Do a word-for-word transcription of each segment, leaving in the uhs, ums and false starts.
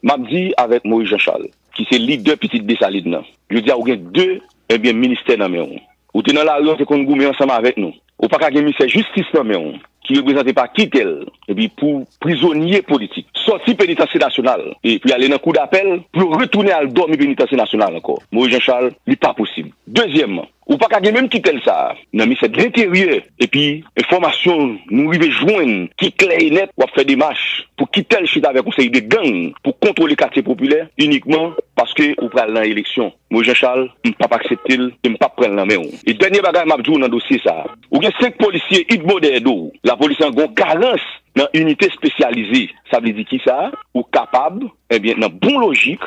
M ap di avèk Moyiz Janchal, ki se lidè Pitit Desalin nan, jodi a ou gen de, ebyen, ministè nan men w. Ou te nan lari, ou te konn goumen ansanm avèk nou. Ou pa ka gen ministè jistis nan men w, ki reprezante pa Kitèl, epi pou prizonye politik, sòti penitansye nasyonal, epi ale nan kou dapèl, pou yo retounen al dòmi penitansye nasyonal ankò. Moyiz Janchal, li pa posib. Dezyèmman, ou pa ka gen menm Kitèl sa a nan ministè de lenteryè, epi enfòmasyon nou rive jwenn ki klè e nèt, w ap fè demach pou Kitèl chita avèk yon seri de gang pou kontwole katye popilè inikman paske ou pral nan eleksyon. Moyiz Janchal, m p ap aksepte l e m p ap pran l nan men w. E dènye bagay m ap di w nan dosye sa a, ou gen senk polisye idmo dèyè do w. Lapolis lan gen yon karans nan inite espesyalize. Sa vle di kisa? Ou kapab, ebyen, nan bon lojik,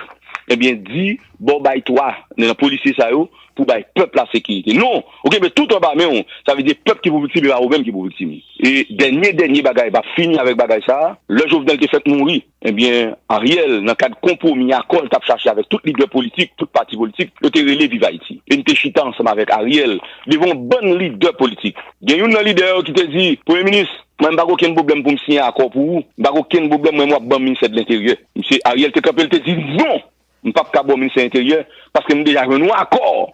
ebyen, di, bon, bay twa nan polisye sa yo pou bay pèp la sekirite. Non, ou kenbe tout anba men w. Sa vle di pèp ki pou viktim, e pa ou menm ki pou viktim. E dènye, dènye bagay, m ap fini avèk bagay sa a, lè Jovenel te fèk mouri, ebyen, Ariel, nan kad konpwomi, akò l t ap chache avèk tout lidè politik, tout pati politik, yo te rele Viv Ayiti. E n te chita ansanm avèk Ariel devan yon bann lidè politik. Gen youn nan lidè yo ki te di, Premye Minis, mwen m pa gen okenn pwoblèm pou m siyen akò pou ou, m pa gen okenn pwoblèm, mwen m w ap ban m ministè de lenteryè. Misye Ariel te kanpe, l te di, non, m p ap ka ba w ministè enteryè, paske m deja jwenn yon akò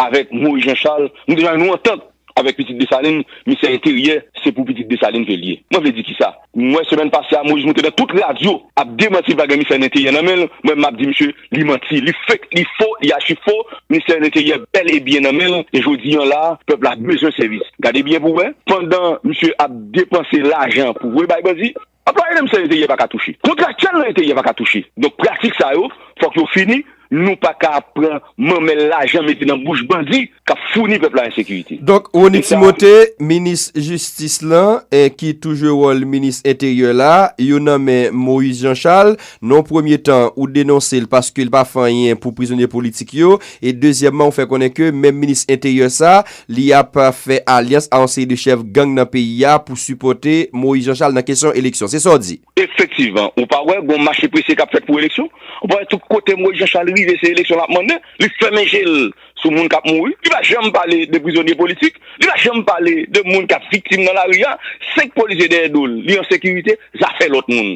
avèk Moyiz Janchal, nou deja jwenn yon antant avèk Pitit Desalin, ministè enteryè, se pou Pitit Desalin ke l ye. Mwen vle di kisa? M wè semèn pase a, Moyiz moute nan tout radyo, ap demanti pa gen ministè enteryè nan men l. Mwen, m ap di misye, li manti, li fake, li fo, li achi fo. Ministè enteryè bèl e byen nan men l. E jodi an la, pèp la bezwen sèvis. Gade byen pou wè. Pandan misye ap depanse lajan pou voye bay bandi, anplwaye nan ministè enteryè pa ka touche. Kontraktyèl nan enteryè pa ka touche. Donk, pratik sa yo, fòk yo fini. Nou pa ka ap pran manmèl lajan mete nan bouch bandi k ap founi pèp la ensekirite. Donk, Rony Timote, minis jistis lan, eh, ki tou jwe wòl minis enteryè la, yo nan men Moyiz Janchal. Nan yon premye tan, ou denonse l paske l pa fè anyen pou prizonye politik yo. E dezyèmman, ou fè konnen ke menm minis enteryè sa, li ap fè alyans a yon seri de chèf gang nan peyi a pou sipòte Moyiz Janchal nan kesyon eleksyon. Se sa w di? Efektivman, ou pa wè gon mache prese k ap fèt pou eleksyon? Ou pa wè tout kote Moyiz Janchal rive, se eleksyon l ap mande? Li fèmen je l sou moun k ap mouri. Li pa janm pale de prizonye politik. Li pa janm pale de moun k ap viktim nan lari a. Senk polisye dèyè do l, li an sekirite, zafè lòt moun.